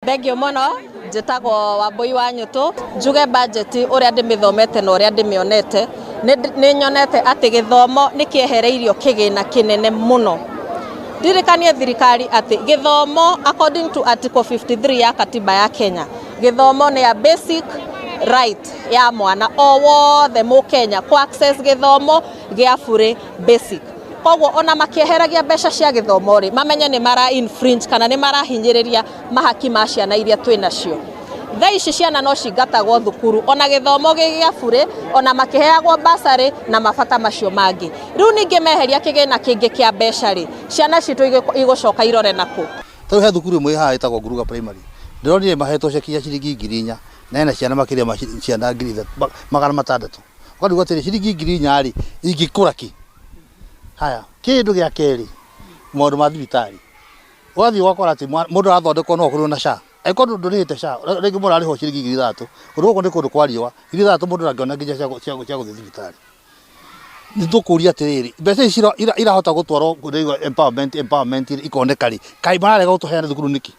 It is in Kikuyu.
Thengiũ mũno, njĩtagwo Wambũi wa Nyũtũ. Njuge budget ũrĩa ndĩmĩthomete na ũrĩa ndĩmĩonete, nĩ nyonete atĩ gĩthomo nĩ kĩehereirio kĩgĩna kĩnene mũno. Ndirikanie thirikari atĩ gĩthomo according to article 53 ya katiba ya Kenya, gĩthomo nĩ a basic right ya mwana o wothe mũkenya kũ access gĩthomo gĩa bure basic. Koguo ona makĩeheragia mbeca cia gĩthomo rĩ, mamenye nĩ mara infringe kana nĩ marahinyĩrĩria mahaki ma ciana iria twĩ nacio. Thaa ici ciana no cingatagwo thukuru ona gĩthomo gĩ gĩa bure, ona makĩheagwo bursary na mabata macio mangĩ. Rĩu ningĩ meheria kĩgĩna kĩngĩ kĩa mbeca rĩ, ciana citũ igũcoka irore nakũ? Ta rĩu he thukuru ĩmwe ĩ haha ĩtagwo Nguruga Primary, ndĩronire mahetwo ceki ya ciringi 4000 na ĩna ciana makĩria ma ciana 3600. Ũkarigwo atĩrĩ, ciringi 4000 rĩ, ingĩkũra kĩ? Haya, kĩndũ gĩa kerĩ, maũndũ ma thibitarĩ. Ũgathiĩ ũgakora atĩ mũndũ arathondekwo no ũkorirwo na SHA. Angĩkorwo ndũrĩhĩte SHA, rĩngĩ mũndũ ararĩhwo ciringi 6000. Kũndũ gũkũ nĩ kũndũ kwa riũa, 6000 mũndũ ndangĩona nginya cia gũthiĩ thibitarĩ. Nĩ tũkũria atĩrĩrĩ, mbeca ici irahota gũtwarwo empowerment, empowerment ikoneka rĩ, kaĩ mararega gũtũheana thukuru nĩkĩ?